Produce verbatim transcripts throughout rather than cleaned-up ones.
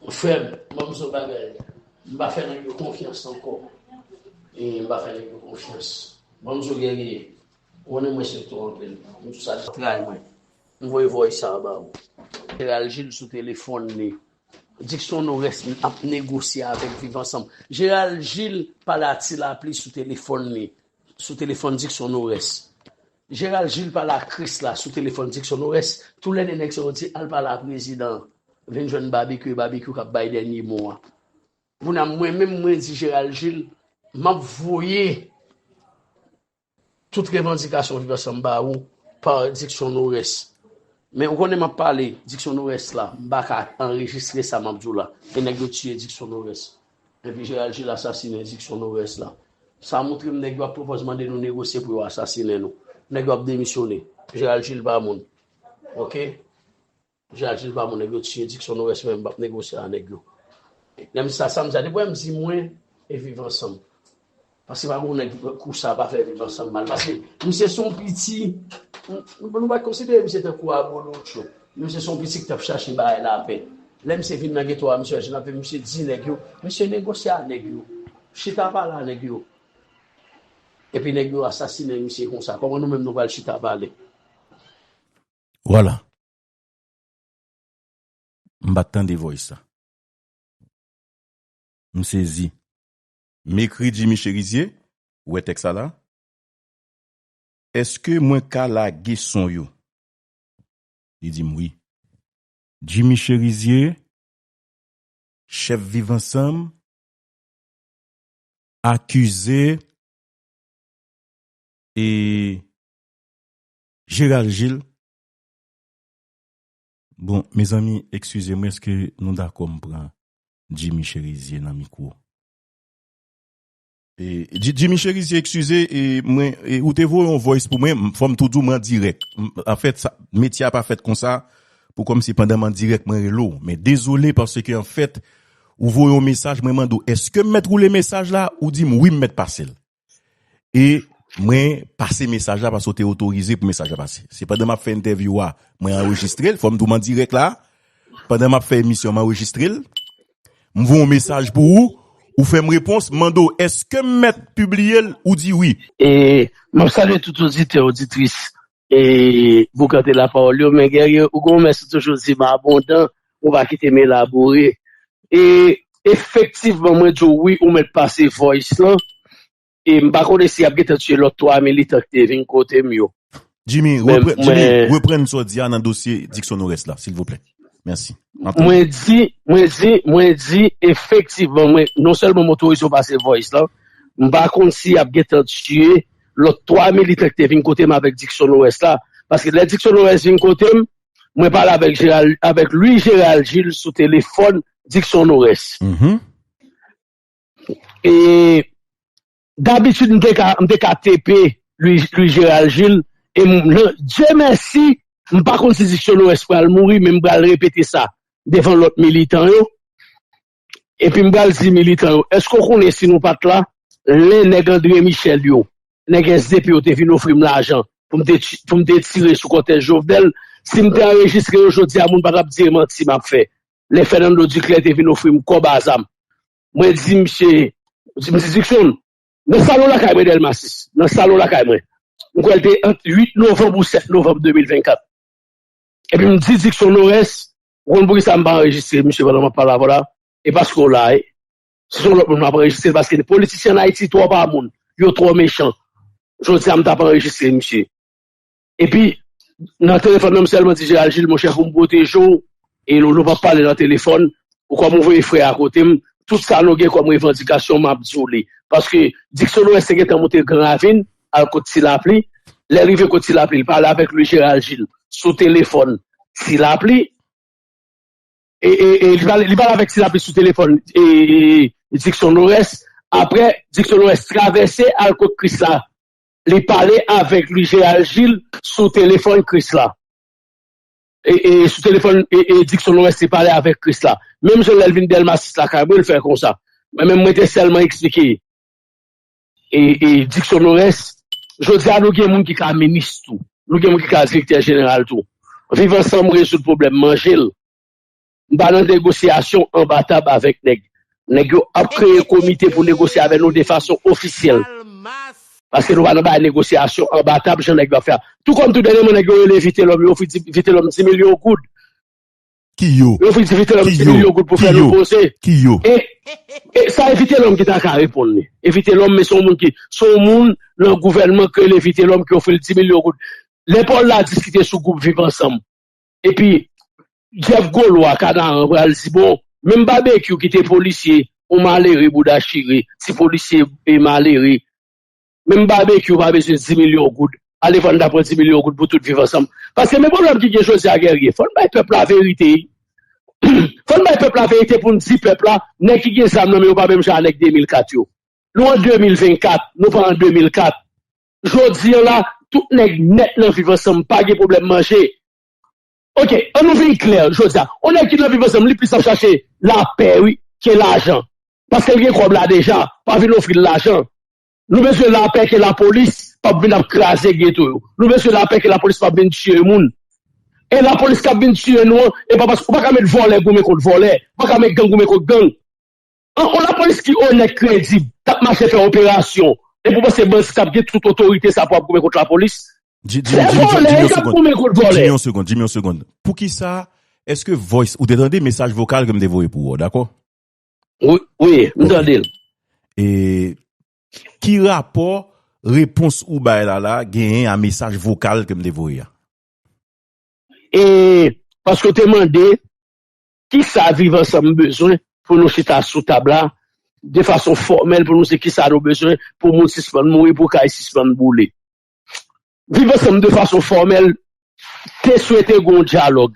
Frè m, ban m di w bagay. M pa fè nèg yo konfyans ankò. E m pa fè nèg yo konfyans. Ban m di w, Guerrier, ou konnen mwen se to anpil. M di w sa nan travay mwen. M voye voice sa a ba ou. Jeneral Gilles sou telefòn li. Dickson Norès ap negosye avèk Viv Ansanm. Jeneral Gilles pale a Ti Lapli sou telefòn li, sou telefòn Dickson Norès. Jeneral Gilles pale a Krisla sou telefòn Dickson Norès. Tou lè de nèg sa yo di al pale a prezidan, vin jwenn Babekyou, e Babekyou k ap bay dènye mo a. Kounye a mwen menm mwen di Jeneral Gilles, m ap voye tout revandikasyon Viv Ansanm ba ou pa Dickson Norès. Men ou konnen m ap pale Dickson Norès la, m pa ka anrejistre sa m ap di w la. E nèg yo tiye Dickson Norès. Epi Jeneral Gilles asasinen Dickson Norès la. Sa montre m nèg yo ap pwopòz mande nou negosye pou yo asasinen nou. Nèg yo ap demisyone. Jeneral Gilles pa moun. Oke? Jeneral Gilles pa moun, nèg yo tiye Dickson Norès, mwen m p ap negosye a nèg yo. Lè m sa, sa m di a, depi w wè m di mwen e Viv Ansanm. Paske pa gen nèg kou sa pa fè Viv Ansanm mal. Paske misye se yon piti, nou pa konsidere misye tankou abolotcho. Misye se yon piti ki t ap chache bay lapè. Lè misye vin nan geto a, misye wè jan n ap viv, misye di nèg yo, misye negosye a nèg yo. Chita pale a nèg yo. Epi nèg yo asasinen misye konsa. Kòman nou menm nou pral chita pale? Vwala. M pa t tande voice sa. M sezi. M ekri Jimmy Cherizier, ou wè tèks sa la? Èske mwen ka lage son yo? Li di m wi. Jimmy Cherizier, chèf Viv Ansanm, akize e Jeral Gilles. Bon, mezanmi, eskize mwen, èske nou dakò m pran Jimmy Cherizier nan mikwo? E, Ji- Jimmy Cherizier, eskize, e, mwen, e, ou te voye yon voice pou mwen, m- fò m tou di w mwen an dirèk. M- Anfèt, sa, metye a pa fèt konsa, pou kòmsi pandan m an dirèk, mwen rele w. Men dezole, paske anfèt, ou voye yon mesaj, mwen mande w, èske m mèt woule mesaj la? Ou di m wi, m mèt pase l. E mwen pase mesaj la paske w te otorize pou mesaj la pase. Se pandan m ap fè entèvyou a, mwen anrejistre l, fò m di w m an dirèk la. Pandan m ap fè emisyon, m anrejistre l. M voye yon mesaj pou ou, ou fè m repons, m mande w, èske m mèt pibliye l? Ou di wi. E m ap salye tout oditè, oditris e Boukante Lapawòl yo, men Guerrier, ou gen yon mès ou toujou di m abondan, ou pa kite m elabore. E efektivman, mwen di w wi, ou mèt pase voice lan. E m pa konnen si y ap gentan tiye lòt twa militan ki te vin kote m yo. Jimmy, repre- Jimmy, reprann sa w di a nan dosye Dickson Norès la, silvouplè. Mèsi. M ap tande. Mwen di, mwen di, mwen di, efektivman, mwen, non sèlman m otorize w pase voice lan, m pa konn si y ap gentan tiye lòt twa militan ki te vin kote m avèk Dickson Norès la. Paske lè Dickson Norès vin kote m, mwen pale avèk Jeral, avèk Louis Jeral Gilles sou telefòn Dickson Norès. E dabitid m te ka, m te ka tepe Louis, Louis Jeral Gilles. E m, nan, Dye mèsi, m pa konn si Dickson Norès pral mouri, men m pral repete sa devan lòt militan yo. Epi m pral di militan yo, èske w konnen si nou pa t la, len nèg André Michel yo, nèg S D P yo te vin ofri m lajan pou m te, pou m te tire sou kòtèj Jovenel, si m te anrejistre yo jodi a, moun pa t ap di e manti m ap fè. Lè Fernando Duclair te vin ofri m kòb a zam. Mwen di misye, m di Dickson, nan salon lakay mwen Dèlma sis, nan salon lakay mwen. M kwè l te ant uit novanm ou sèt novanm de mil vennkat. Epi m di Dickson Norès, ou konn poukisa m pa anrejistre misye pandan m ap pale avè w la? E paske w la, wi. Si se yon lòt moun m ap anrejistre l, paske politisyen ann Ayiti twò pa moun, yo twò mechan. Jodi a m t ap anrejistre misye. Epi, nan telefòn nan m sèlman di Jeral Gilles, monchè, pou m pwoteje w, e nou, nou p ap pale nan telefòn, ou kòm ou voye frè a kote m, tout sa nou gen kòm revandikasyon, m ap di w li. Paske Dickson Norès te gentan monte Gran Ravin, al kot Ti Lapli. Lè l rive kot Ti Lapli, li pale avèk Louis Jeral Gilles sou telefòn Ti Lapli. E, e, e li pale, li pale avèk Ti Lapli sou telefòn e, e, Dickson Norès. Apre, Dickson Norès travèse al kot Krisla. Li pale avèk Louis Jeral Gilles sou telefòn Krisla. E, e sou telefòn e, e Dickson Norès te pale avèk Krisla. Menm jan lè l vin Dèlma sis lakay mwen, l fè konsa. Mwen menm, mwen te sèlman eksplike e, e Dickson Norès, jodi a nou gen moun ki ka minis tou. Nou gen moun ki ka direktè jeneral tou. Viv Ansanm rezoud pwoblèm manje l. M pa nan negosyasyon anba tab avèk nèg. Nèg yo ap kreye komite pou negosye avè nou de fason ofisyèl. Paske nou pa nan bagay negosyasyon anba tab jan nèg yo ap fè a. Tou kòm tou dènyèman nèg yo rele Vitelòm, yo ofri di- Vitelòm dis milyon goud. Ki yo? Yo ofri Vitelòm Ki dis yo? milyon goud pou Ki fè yo? nou poze. Ki yo? E, e sa e Vitelòm ki ta ka reponn li. E Vitelòm, men se yon moun ki, se yon moun nan gouvènman ki rele Vitelòm ki ofri l dis milyon goud. Lè Paul la diskite sou gwoup Viv Ansanm. Epi, Jeff Golwa, Kanaran, pral di, bon, menm Babekyou ki te polisye, yon malere bouda chire, ti polisye e malere, menm Babekyou pa bezwen dis milyon goud. Ale fò n ta pran dis milyon goud pou tout Viv Ansanm. Paske men pwoblèm ki gen jodi a Guerrier, fò n bay pèp la verite. Fò n bay pèp la verite pou n di pèp la, nèg ki gen zam nan men yo pa menm jan a nèg de mil kat yo. Nou an de mil vennkat, nou pa an de mil kat. Jodi an la, tout nèg nèt nan Viv Ansanm pa gen pwoblèm manje. Ok, an nou vin klè jodi a. On nèg ki nan Viv Ansanm, li plis ap chache lapè, wi, ke lajan. Paske l gen kòb la deja, pa vin ofri l lajan. Nou bezwen lapè ke lapolis p ap vin ap kraze geto yo. Nou bezwen lapè ke lapolis p ap vin tiye moun. E lapolis k ap vin tiye nou an, e pa paske ou pa ka met vòlè goumen kont vòlè, ou pa ka met gang goumen kont gang. An, on lapolis ki onèt, kredib, t ap mache fè operasyon, epi w panse bandi t ap gen tout otorite sa pou ap goumen kont lapolis? Di- di- Se di- di- vòlè, Jimmy, yo yon k ap segonn. goumen kont vòlè. Jimmy, yon segonn. Jimmy, yon segonn. Poukisa, èske Voice, ou te tande mesaj vokal ke m te voye pou ou, dakò? Wi, wi, m tande l. E ki rapò repons ou bay la la genyen a mesaj vokal ke m te voye a? E paske w te mande kisa Viv Ansanm bezwen pou nou chita sou tab la de fason fòmèl, pou nou di kisa nou bezwen pou moun sispann mouri, pou kay sispann boule. Viv Ansanm de fason fòmèl te swete gen yon dyalòg.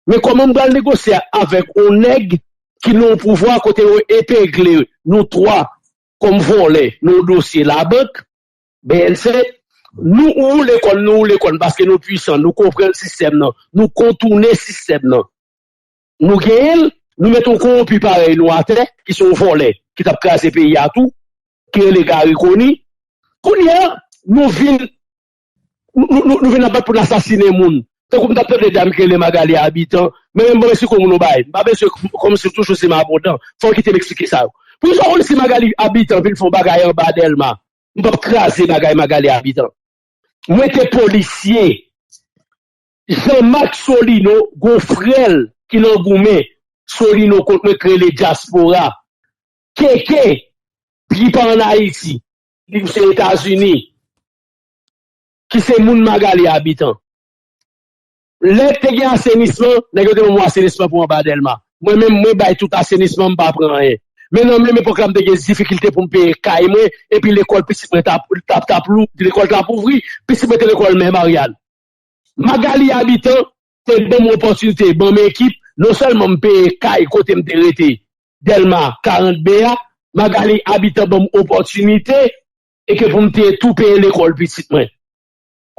Men kòman m pral negosye avèk yon nèg ki nan yon pouvwa kote yo epegle nou twa kòm vòlè nan yon dosye labank, B N C, nou woule kò n, nou woule kò n paske nou pwisan, nou konprann sistèm nan, nou kontounen sistèm nan. Nou genyen l, nou met yon kowonpi parèy nou atè, ki se yon vòlè, ki t ap kraze peyi a tou, ki rele Garry Conille. Kounye a, nou vin nou, nou, nou, nou vin ap bat pou n asasinen moun. Tankou m t ap tande dam ki rele Magalie Habitant, men menm bon, mesi kou moun ou bay. M pa bezwen kòmsi w toujou se m abondan. Fò w kite m eksplike sa yo. Poukisa w konn si Magalie Habitant vin fè yon bagay anba Dèlma? M p ap kraze bagay Magalie Habitant. Mwen te polisye. Jean Marc Solino, gon frè l ki nan goumen Solino kont mwen k rele Dyaspora. Keke, ki pa ann Ayiti, li se Etazini, ki se moun Magalie Habitant. Lè te gen asenisman, nèg yo te ban mwen asenisman pou anba Dèlma. Mwen menm, mwen bay tout asenisman, m pa pran anyen. Men nan menm epòk la, m te gen difikilte pou m peye kay mwen, epi lekòl pitit mwen t ap, t ap, t ap lou-, lekòl t ap ouvri, pitit mwen te lekòl Men Maryal. Magalie Habitant te ban m opòtinite, ban m ekip, non sèlman m peye kay kote m te rete, Dèlma karant B a, Magalie Habitant ban m opòtinite, e ke pou m te tou peye lekòl pitit mwen.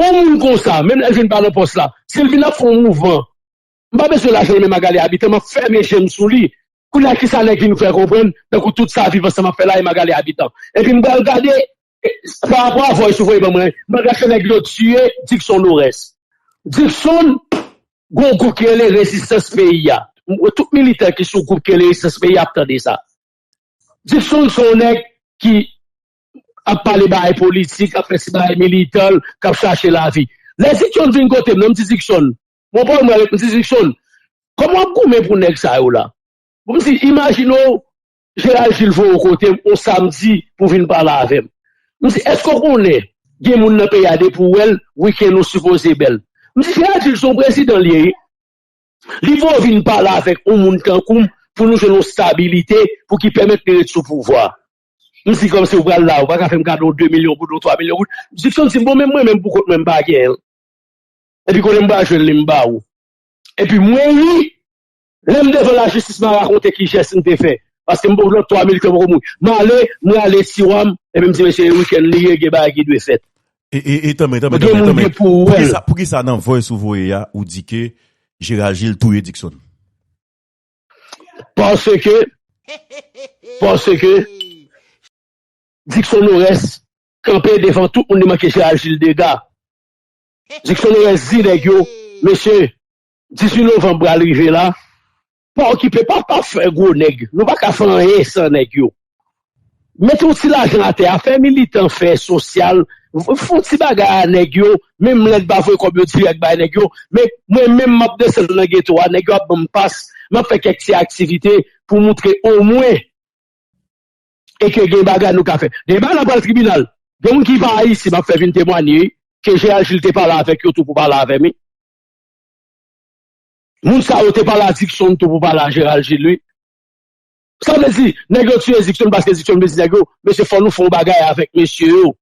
Yon moun konsa, menm lè l vin pa nan pòs la, si l vin ap fè yon mouvman, m pa bezwen lajan nan men Magalie Habitant, m ap fèmen je m sou li. Kounye a, kisa nèg vin fè konprann, tankou tout sa Viv Ansanm ap fè la, e Magalie Habitant. Epi m pral gade, e, pa rapò a voice ou voye ban mwen, m pral gade nèg yo tiye Dickson Norès. Dickson, gon gwoup ki rele Rezistans Peyi a. Tout militan ki sou gwoup ki rele Rezistans Peyi a ap tande sa. Dickson se yon nèg ki ap pale bagay politik, ap fè ti bagay militan, k ap chache lavi. Lè Dickson vin kote m nan, m di Dickson, bon, pa mwen, m di Dickson, kòman w ap goumen pou nèg sa yo la? Bon, m di, imajine w, Gerald Gilles voye w kote m yon samdi pou vin pale avè m. M di, èske w konnen gen moun nan peyi a depi w wè l, wikenn ou sipoze bèl. M di, Gerald Gilles se yon prezidan l ye, wi. Li voye w vin pale avèk yon moun tankou m pou nou jwenn yon stabilite pou ki pèmèt li ret sou pouvwa. M di kòmsi w pral la, ou pa ka fè m kado de milyon goud ou twa milyon goud. Dickson di m, bon, menm mwen menm pou kont mwen m pa genyen l. Epi kote m pral jwenn li m ba ou. Epi mwen ri, lè m devan lajistis m a rakonte ki jès m te fè. Paske m poko nan twa mil kè poko mouri. M ale, m rale tiwa m, epi m di mesye e wikenn li ye, gen bagay ki dwe fèt. E, e, e, tanmen, tanmen, Gen tanmen, moun tanmen. gen pou wè l. Poukisa, poukisa nan voice ou voye a, ou di ke Gerald Gilles touye Dickson? Paske, paske Dickson Norès kanpe devan tout moun li manke Gerald Gilles dega. Dickson Norès di nèg yo, mesye, dizuit novanm pral rive la, pa okipe, pa, pa fè gwo nèg. Nou pa ka fè anyen san nèg yo. Mete yon ti lajan atè a, fè militan, fè sosyal, f- fè yon ti bagay a nèg yo, menm lè n pa voye kòb yo dirèk bay nèg yo, men mwen menm m ap desann nan geto a, nèg yo ap ban m pas, m ap fè kèk ti aktivite pou moutre omwen e ke gen bagay nou ka fè. Demen lè m pral tribinal, gen moun ki pa Ayisyen m ap fè vin temwanye wi, ke Gérald Gilles te pale avèk yo tou pou pale avè m wi. Moun sa yo te pale a Dickson tou pou pale a Gérald Gilles wi. Sa vle di, nèg yo tiye Dickson paske Dickson vle di nèg yo, mesye fò nou fè yon bagay avèk mesye yo.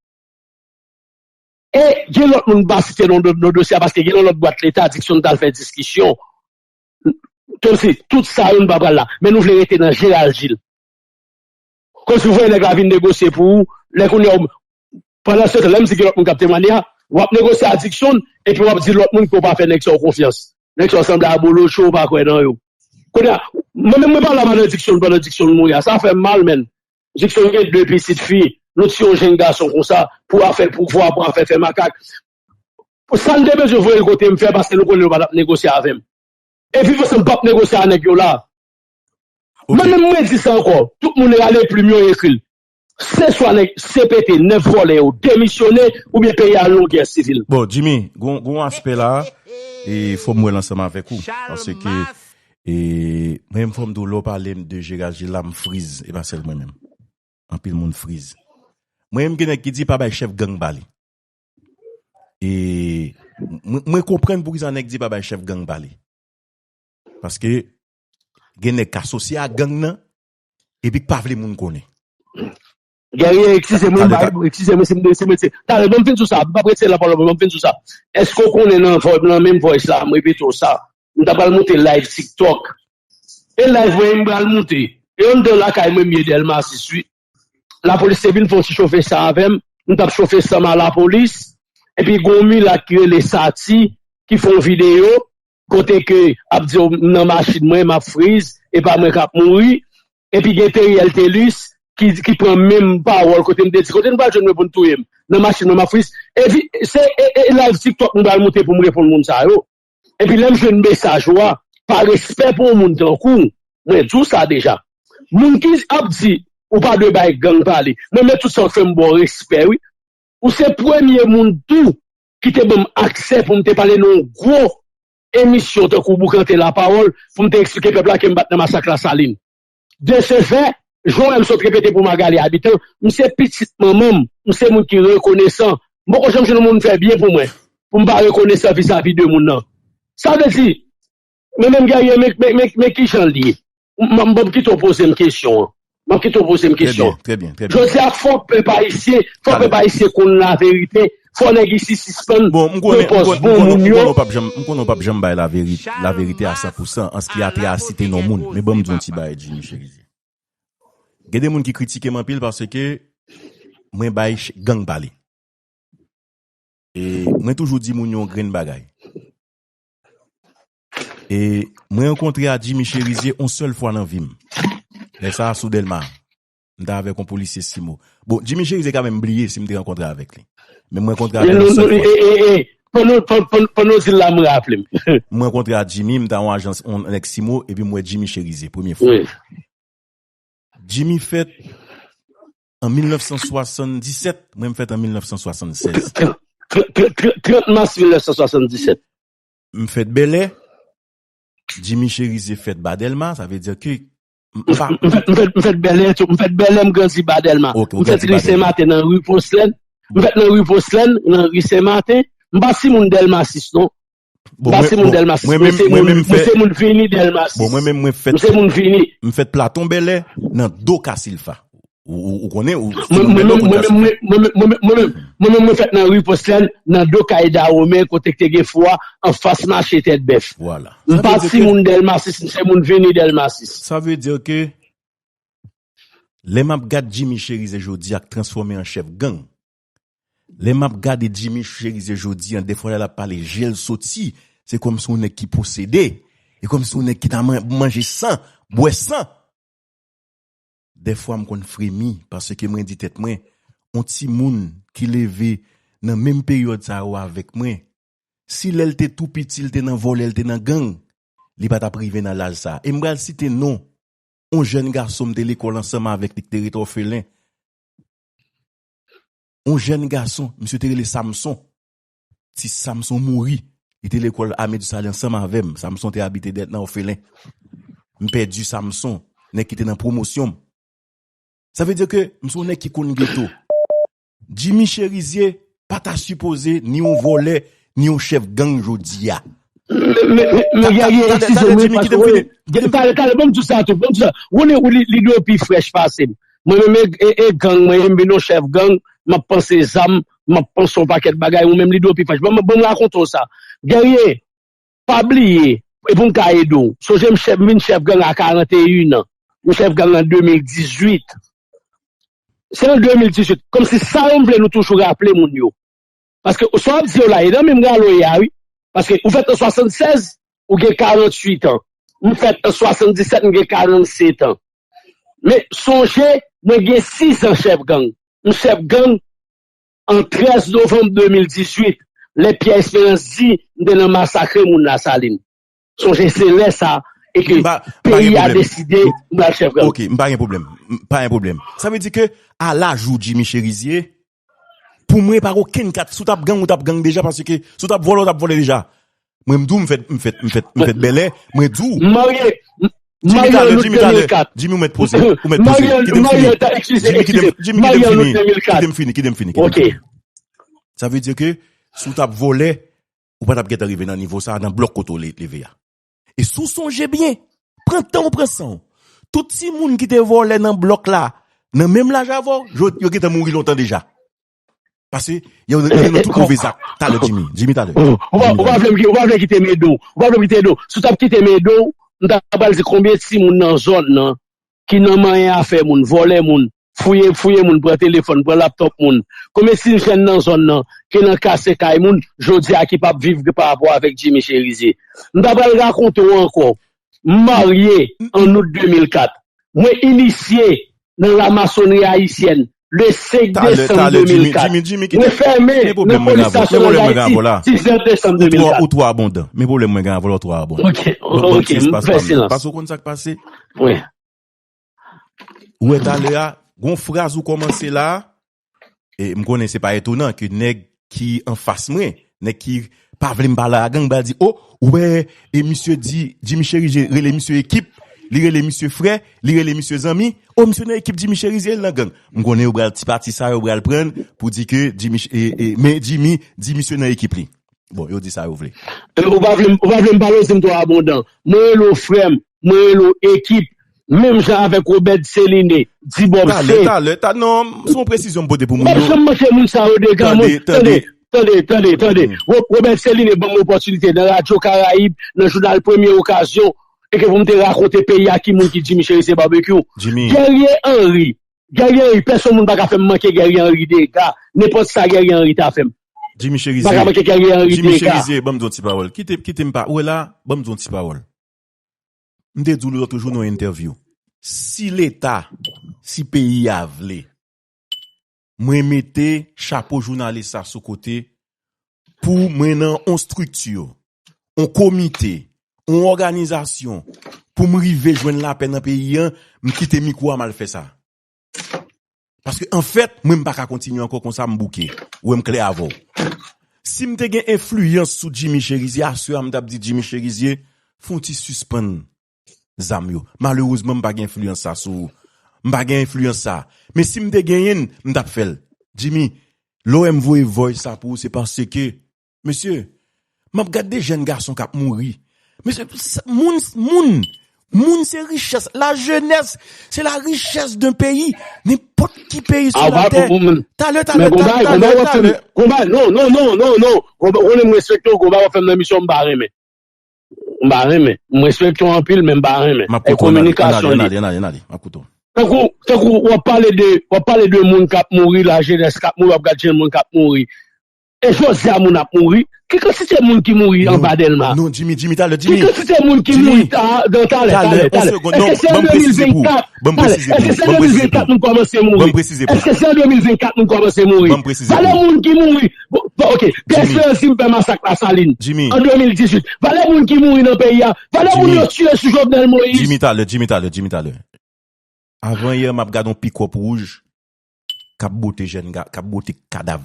E gen lòt moun m pa site non nan dosye a paske gen yon lòt bwat leta Dickson t al fè diskisyon. Kòmsi tout sa yo n pa pral la. Men nou vle rete nan Gérald Gilles. Kòmsi w voye nèg la vin negosye pou ou, lè kounye a w, pandan se tan, lè m di gen lòt moun k ap temwanye a, w ap negosye a Dickson, epi w ap di lòt moun ke w pa fè nèg sa yo konfyans. Nèg sa yo sanble a bolocho, w pa kwè nan yo. Kounye a, mwen menm mwen pale a madan Dickson pandan Dickson mouri a, sa fè m mal, menn. Dickson gen de pitit fi, nou tiye yon jenn gason konsa, pou afè pouvwa, pou afè fè makak. Sa n te bezwen voye l kote m fè, paske nou konnen yo pa t ap negosye avè m. E Viv Ansanm p ap negosye a nèg yo la. Mwen menm mwen di sa ankò, tout moun rale plim yo ekri l. Se swa nèg C P T, nèf vòlè yo demisyone, oubyen peyi a al nan yon gè sivil. Bon, Jimmy, gon, gon aspè la, e fò m wè l ansanm avèk ou. Paske, e, mwen menm fò m di w, lè w pale m de Gérald Gilles la, m friz, e pa sèl mwen menm. Anpil moun friz. Mwen menm gen nèg ki di pa bay chèf gang ba li. E mwen, mwen konprann poukisa nèg di pa bay chèf gang ba li. Paske gen nèg k asosye ak gang nan, epi k pa vle moun konnen. Guerrier, eskize mwen, eskize mwen, si mwen, si mwen, talè, ban m fin sou sa, m p ap retire lapawòl, ban m fin sou sa. Èske w konnen nan, nan menm voice la, m repete w sa, m ta pral monte live TikTok. E live mwen, m pral monte. E anndan lakay mwen, m ye Dèlma sis wi. Lapolis te vin fè yon ti chofe sa avè m. M t ap chofe sanm a lapolis. Epi gon milat ki rele Sati, ki fè yon videyo, kote ke ap di w m nan machin mwen, m ap friz, e pa mwen k ap mouri. Epi gen Teriel Telus, ki, ki pran menm pawòl, kote m te di, kote n pral jwenn mwen pou n touye m? Nan machin mwen, m ap friz. Epi, se e, e live TikTok m pral monte pou m reponn moun sa yo. Epi lè m jwenn mesaj ou a, pa respè pou yon moun tankou w, mwen di w sa deja. Moun ki ap di, ou pa dwe bay gang pale. Mwen menm tout sa w fè m ba w respè wi. Ou se premye moun tou ki te ban m aksè pou m te pale nan yon gwo emisyon tankou Boukante Lapawòl, pou m te eksplike pèp la ke m pa t nan masak Lasalin. De ce fait, jan w wè m sot repete pou Magalie Habitant, m se pitit manman m, m se moun ki rekonesan. M poko janm jwenn yon moun fè byen pou mwen, pou m pa rekonesan vizavi de moun nan. Sa vle di, men menm Guerrier, men, men, men, men kijan l ye? M, m, m kite w poze m kesyon an. M ap kite w poze m kesyon. Trè byen, trè byen, trè byen. Jodi a, fò pèp ayisyen, fò pèp ayisyen konn laverite, fò nèg isi sispann pran pòz bon moun yo. M konnen w p ap janm, m konnen w p ap janm bay laveri-, laverite a san pou san an ce qui a trait a site non moun. Men ban m di w yon ti bagay, Jimmy Chérizier. Gen de moun ki kritike m anpil paske mwen bay ch-, gang pale. E mwen toujou di moun yo yon grenn bagay. E mwen rankontre a Jimmy Chérizier yon sèl fwa nan vi m. Lè sa a sou Dèlma. M t avèk yon polisye Simo. Bon, Jimmy Chérizier ka menm bliye si m te rankontre avèk li. Men mwen rankontre avè l yon sèl fwa. Pandan w di l la, m raple m. Mwen rankontre a Jimmy, m t a yon ajans, yon nèg Simo, epi m wè Jimmy Chérizier, premye fwa. Jimmy fèt an mil nèf san swasanndisèt, mwen m fèt an mil nèf san swasannsèz. Trant mas mil nèf san swasanndisèt. M fèt Bèlè, Jimmy Chérizier fèt ba Dèlma, sa vle di ke m pa... M fèt, m fèt, m fèt Bèlè tou, m fèt Bèlè, m grandi ba Dèlma. M fèt ri Sen Maten nan ri Poslèn, m fèt nan ri Poslèn, nan ri Sen Maten. M pa timoun Dèlma sis non. Bon, m pa timoun Dèlma sis, mwen se moun, mwen se moun vini Dèlma sis. Bon, mwen menm, mwen fèt, mwen se moun vini. M fèt Platon Bèlè nan do Kasilfa. Ou, ou, ou konnen, ou, mwen menm, mwen menm, mwen menm, mwen fèt nan ri Poslèn, nan do kay Dawomen, kote k te gen fou a, anfas mache Tèt Bèf. Vwala. M pa timoun Dèlma sis, m se moun vini Dèlma sis. Sa vle di ke lè m ap gad Jimmy Chérizier jodi a k transfòme an chèf gang, lè m ap gade Jimmy Chérizier jodi a, dèfwa lè l ap pale, je l soti, se kòmsi yon nèg ki posede, e kòmsi yon nèg ki ta man-, manje san, bwè san. Dèfwa m konn fremi, paske mwen di tèt mwen, yon timoun ki leve nan menm peryòd sa yo avèk mwen, si lè l te tou piti, l te nan vòlè, l te nan gang, li pa t ap rive nan laj sa. E m pral site non yon jèn gason m te lekòl ansanm avèk li ki te ret òfelen. Yon jèn gason, misye te rele Samson. Ti Samson mouri. Li te lekòl Ame di Sali ansanm avè m. Samson te abite dèyè nan òfelen. M pèdi Samson, nèg ki te nan pwomosyon m. Sa vle di ke m se yon nèg ki konn geto. Jimmy Chérizier pa ta sipoze ni yon vòlè, ni yon chèf gang jodi a. Men, men, men, men, Guerrier, eskize m, wi, paske, wi, talè, talè, ban m di w sa tou, ban m di w sa. Ou konnen, ou, li, li dwe pi frèch pase m. Mwen menm, e, e, e gang, mwen, m vin yon chèf gang, m ap panse zam, m ap panse yon pakèt bagay, ou menm, li dwe pi frèch. Ban m, ban m rakonte w sa. Guerrier, pa bliye, e pou m ka ede w. Sonje m chèf, m vin chèf gang a karanneyennn an. M chèf gang an de mil dizuit. Se an de mil dizuit. Kòmsi sa yo m vle nou toujou raple moun yo. Paske sa w ap di yo la, e nan menm galo ye a, wi. Paske ou fèt an swasannsèz, ou gen karantuit an. M fèt an swasanndisèt, m gen karannsèt an. Men sonje, mwen gen sis an chèf gang. M chèf gang an trèz novanm de mil dizuit, lè Pierre Espérance di m te nan masakre moun Lasalin. Sonje se lè sa e ke peyi a deside m pral chèf gang. Ok, m pa gen pwoblèm. M pa gen pwoblèm. Sa vle di ke a laj ou Jimmy Chérizier, pou mwen pa gen okenn kat. Si w t ap gang, ou t ap gang deja, paske si w t ap vòlè, ou t ap vòlè deja. Mwen m di w m fèt, m fèt, m fèt, m fèt bèlè, mwen di w. M marye, m Jimmy, talè, Jimmy, talè. Jimmy, ou mèt poze. Ou mèt poze. Kite m fini. Jimmy, kite m, Jimmy, kite m fini. Kite m fini, kite m fini, kite m fini. Sa vle di ke si w t ap vòlè, ou pa t ap gentan rive nan nivo sa a, nan blòk kote w le-, leve a. E si w sonje byen, pran tan w, pran san w. Tout timoun ki te vòlè nan blòk la, nan menm laj avè w, yo, yo gentan mouri lontan deja. Paske yo, yo nan tout move zak. Talè, Jimmy. Jimmy, talè. Ou pa, ou pa vle m ki-, ou pa vle kite m ede w. Ou pa vle m kite ede w. Si w t ap kite m ede w, m ta pral di konbyen timoun nan zòn nan ki nan manyen afè moun, vòlè moun, fouye, fouye moun, pran telefòn, pran laptòp moun. Konbyen ti jèn nan zòn nan ki nan kase kay moun, jodi a ki p ap viv pa rapò avèk Jimmy Chérizier. M ta pral rakonte w ankò. M marye an out de mil kat. Mwen inisye nan la masonri ayisyèn le senk desanm de mil kat. Mwen fèmen nan polis nasyonal Dayiti, diznèf desanm de mil kat. Ou twò abondan. Men pwoblèm mwen gen avè w, ou twò abondan. Ok, ok, m fè silans. Paske w konn sa k pase? Wi. Ou wè talè a, gon fraz ou kòmanse la, e m konnen se pa etonan ke nèg ki anfas mwen, nèg ki pa vle m pale a gang, ba di, "O, ou wè, e misye di, Jimmy Chérizier rele misye ekip, li rele misye frè, li rele misye zanmi, o, misye nan ekip Jimmy Chérizier, li nan gang." M konnen yo pral ti pati sa, yo pral pran pou di ke Jimmy, e, e, men Jimmy di misye nan ekip li. Bon, yo di sa yo vle. E, ou pa vle, ou pa vle m pale, ou di m twò abondan. Mwen rele w frè m, mwen rele w ekip. Menm jan avèk Robert Céliné, Dibòb talè, talè, ta-, non, se yon presizyon m pote pou moun yo. M p ap janm manke moun sa yo dega, mwen. Tande, tande, tande, tande. Ro-, Robert Céliné ban m opòtinite nan Radyo Karayib, nan jounal Premye Okazyon, e ke pou m te rakonte peyi a ki moun ki Jimmy Chérizier Barbecue. Jimmy. Guerrier Henry. Guerrier Henry, pèsonn moun pa ka fè m manke Guerrier Henry dega. Nenpòt sa Guerrier Henry ta fè m. Jimmy Chérizier. Pa ka manke Guerrier Henry dega. Jimmy Chérizier, ban m di yon ti pawòl. Kite, kite m pa, ou wè la, ban m di yon ti pawòl. M te di w lòt jou nan yon entèvyou. Si Leta, si peyi a vle, mwen mete chapo jounalis sa sou kote pou mwen nan yon estrikti, yon komite, yon òganizasyon pou m rive jwenn lapè nan peyi a, m kite mikwo a, m al fè sa. Paske, anfèt, mwen, m pa ka kontinye ankò konsa, m bouke. Ou wè m klè avè w. Si m te gen enfliyans sou Jimmy Chérizier, aswè a, m t ap di Jimmy Chérizier, fè yon ti sispann zam yo. Malerezman, m pa gen enfliyans sa sou ou. M pa gen enfliyans sa. Men si m te genyen l, m t ap fè l. Jimmy, lè w wè m voye voice sa pou ou, se paske Mesye, m ap gad de jèn gason k ap mouri. Mesye, sa, moun, moun, moun se richès. La jeunesse, c'est la richesse d'un pays. Nenpòt ki peyi sou latè. Talè, talè, talè, talè. Gon bagay, non, non, non, non, non. Gon ba-, ou konnen m respekte w, gon bagay w ap fè m nan emisyon, m pa renmen. M pa renmen. M respekte w anpil, men m pa renmen. M ap koute w, ann ale, ann ale, ann ale, ann ale, ann ale. M ap koute w. Tankou, tankou w ap pale de, w ap pale de moun k ap mouri, la jeunesse k ap mouri, w ap gad jèn moun k ap mouri. E jodi a moun ap mouri. Ki kantite moun ki mouri anba Dèlma? Non, Jimmy, Jimmy, talè, Jimmy. Ki kantite moun ki mouri ta-, nan talè, talè, talè? Èske se an de mil vennkat? Talè, èske se an de mil vennkat moun kòmanse mouri? Èske se an de mil vennkat moun kòmanse mouri? Valè moun ki mouri. Bon, Ok, Pierre Esperance di m fè masak Lasalin an de mil dizuit. Valè moun ki mouri nan peyi a. Valè moun yo tiye sou Jovenel Moïse. Jimmy talè, Jimmy talè, Jimmy talè. Avan yè, m ap gade yon pikòp wouj k ap bote jèn, k ap bote kadav.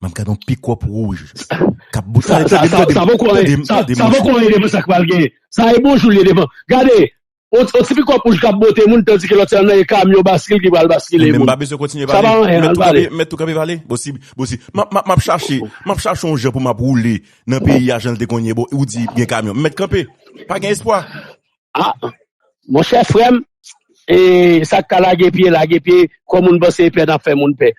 M ap gade yon pikòp wouj k ap bote. Sa, sa, sa, sa poko anyen, sa, sa poko anyen devan sa k pral genyen. Sa e bonjou l ye devan. Gade, yon, yon ti pikòp wouj k ap bote moun, tandike lòt se nan kamyon baskil ki pral baskile moun. Men m pa bezwen kontinye pale. Sa pa anyen, al pale. Mèt tou kanpe pale. Bon, si, bon, si. M ap, m ap, m ap chache, m ap chache yon jan pou m ap woule nan peyi a jan l te konn ye. Bon, ou di gen kamyon. M mèt kanpe. Pa gen espwa. Ah, monchè frè m, e sa k ka lage pye, lage pye, kòm moun panse e pè n ap fè moun pè.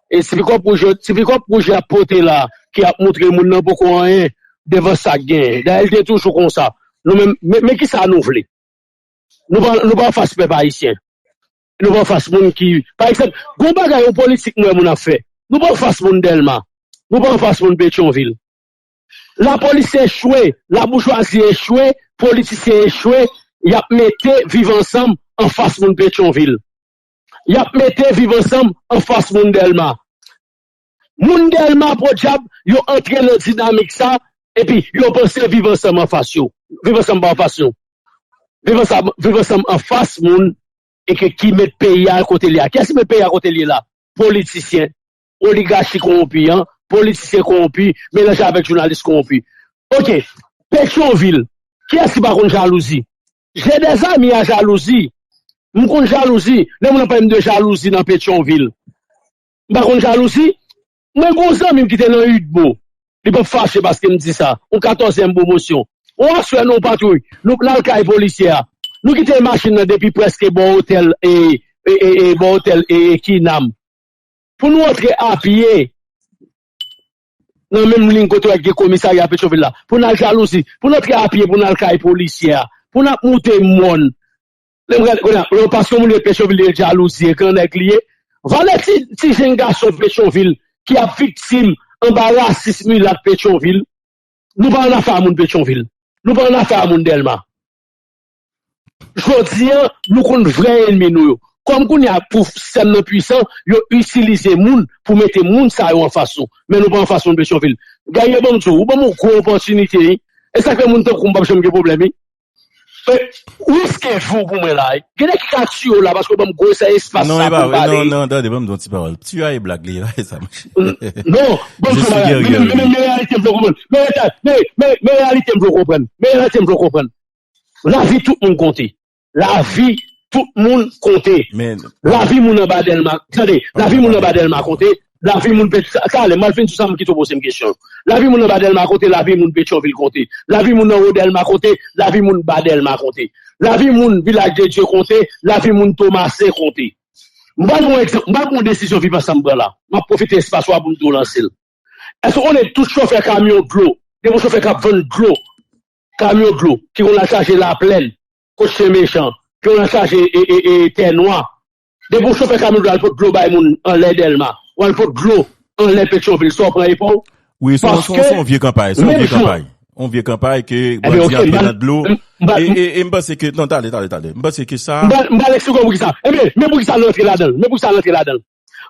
E ti pikòp wouj yo, ti pikòp wouj y ap pote la, ki ap moutre moun nan poko anyen devan sa k genyen. Dayè, l te toujou konsa. Nou menm, men, men kisa nou vle? Nou pa, nou pa anfas pèp ayisyen. Nou pa anfas moun ki, pa egzanp, gon bagay, yon politik m wè moun ap fè. Nou pa anfas moun Dèlma. Nou pa anfas moun Petyonvil. Lapolis echwe, laboujwazi echwe, politisyen echwe, y ap mete Viv Ansanm anfas moun Petyonvil. Y ap mete Viv Ansanm anfas moun Dèlma. Moun Dèlma, podyab, yo antre nan dinamik sa, epi yo panse Viv Ansanm anfas yo. Viv Ansanm pa anfas yo. Viv Ansanm, Viv Ansanm anfas moun e ke ki met peyi a kote l ye a. Kiyès ki met peyi a kote l ye la? Politisyen, oligachi kowonpi an, politisyen kowonpi, melanje avèk jounalis kowonpi. Ok, Petyonvil, kiyès ki pa konn jalouzi? J'ai des amis à jalousie. M konn jalouzi. Lè moun ap pale m de jalouzi nan Petyonvil, m pa konn jalouzi. Mwen gon zanmi m ki te nan Udbo. Li p ap fache paske m di sa. Yon katòzyèm pwomosyon. Yon aswè nan yon patwouy, nou, n al kay polisye a. Nou kite machin nan depi prèske bò otèl, e, e, e, e, bò otèl, e, e, Kinam. Pou nou antre apye nan menm liy kote w wè gen komisarya Petyonvil la. Pou n al jalouzi. Pou n antre apye, pou n al kay polisye a. Pou n ap moute mòn. Lè m gade, kounye a, lè w pase yon moun yo Petyonvil, li jalouzi, e gran nèg li ye. Valè ti, ti jenn gason Petyonvil ki ap viktim anba rasis milat Petyonvil. Nou pa annafè a moun Petyonvil. Nou pa annafè a moun Dèlma. Jodi a, nou konn vrè ènmi nou yo. Kòm kounye a pou sistèm nan pwisan, yo itilize moun pou mete moun sa yo anfas nou. Men nou pa anfas moun Petyonvil. Gaye, ban m di w, ou ban m yon gwo opòtinite, wi. E sa k fè moun tankou m p ap janm gen pwoblèm, wi. E, ou riske vi w pou mwen la, wi. Gen nèg ki ka tiye w la paske w ban m gwo espas sa pou m pale. Non, non, tande, ban m di yon ti pawòl. Tiye a e blag li ye, pa e sa, monchè. Non, ban m di yon bagay. Men, men, men, men reyalite m vle w konprann. Men, men, men, men reyalite m vle w konprann. Men reyalite m vle w konprann. Lavi tout moun konte. Lavi tout moun konte. Men lavi moun anba Dèlma, tande, lavi moun anba Dèlma konte. Lavi moun Pet-, sa, talè, m al fin sou sa, m kite w poze m kesyon. Lavi moun anba Dèlma konte, lavi moun Petyonvil konte. Lavi moun anwo Dèlma konte, lavi moun ba Dèlma konte. Lavi moun Vilaj de Dye konte, lavi moun Tomasen konte. M pral pran yon egzanp, m pral pran yon desizyon Viv Ansanm pran la. M ap pwofite espas ou a pou m tou lanse l. Èske w konnen tout chofè kamyon dlo, depi yon chofè k ap vann dlo, kamyon dlo, ki konn al chaje Laplèn, kot Chen Mechan, ki konn al chaje e, e, e, Tè Nwa. Depi yon chofè kamyon dlo al pot dlo bay moun anlè Dèlma, ou al pot dlo anlè Petyonvil, sa w pran epa w? Wi, se yon, se yon, se yon vye kanpay, se yon vye kanpay. Yon vye kanpay ke bandi antre nan dlo. E, e, e m panse ke, non, tande, tande, tande. M panse ke sa. M pral, m pral eksplike w poukisa. Ebyen, men poukisa l antre ladan l. Men poukisa l antre ladan l.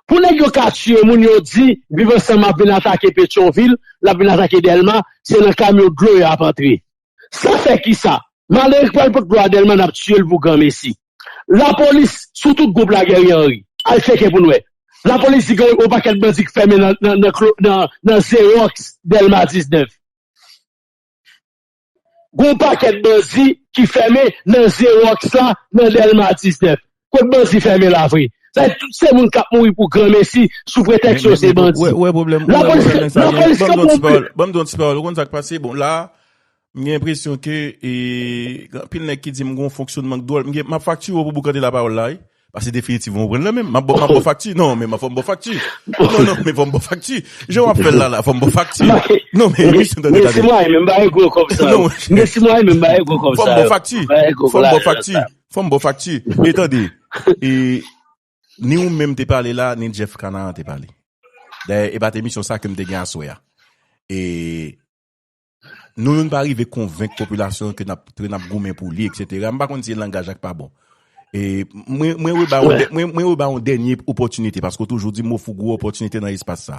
Pou nèg yo ka tiye moun, yo di, Viv Ansanm ap vin atake Petyonvil, l ap vin atake Dèlma, se nan kamyon dlo y ap antre. Sa fè kisa? Malere k pral pot dlo a Dèlma, n ap tiye l pou granmesi. Lapolis, sou tout gwoup la, Guerrier Henry. Al tcheke pou n wè. Lapolis di gen yon pakèt bandi k fèmen nan, nan, nan, nan, nan Xerox Dèlma diznèf. Gon pakèt bandi ki fèmen nan Xerox la, nan Dèlma diznèf. Kot bandi fèmen la vre? Sa vle di tout se moun k ap mouri pou granmesi sou pretèks yo se bandi. Lapolis, lapolis kanpe yon pye. Ban m di yon ti pawòl, ou konn sa k pase? Bon, la, m gen enpresyon ke, e, anpil nèg ki di m gon fonksyonman k dwòl. M gen, m ap faktire w pou boukante lapawòl la, wi. Paske definitivman, ou pran l nan men m. M ap ba w, m ap ba w fakti. Non, men fò m ba w fakti. Non, non, men fò m ba w fakti. Jan w ap fè l la, la, fò m ba w fakti. Non, men, men, men si mwen menm, m pa gen gwo kòb sa yo. Men si mwen menm, m pa gen gwo kòb sa yo. Fò m ba w fakti. Fò m ba w fakti. Fò m ba w fakti. E tande, e, ni ou menm te pale la, ni Jeff Canaran te pale. Dayè, e pa t emisyon sa ke m te gen aswè a. E, nou youn pa rive konvenk popilasyon ke n ap, ke n ap goumen pou li, etsetera. M pa konn si langaj la k pa bon. E mwen, mwen reba yon dè-, mwen, mwen reba yon dènye opòtinite, paske w toujou di m ofri w gwo opòtinite nan espas sa.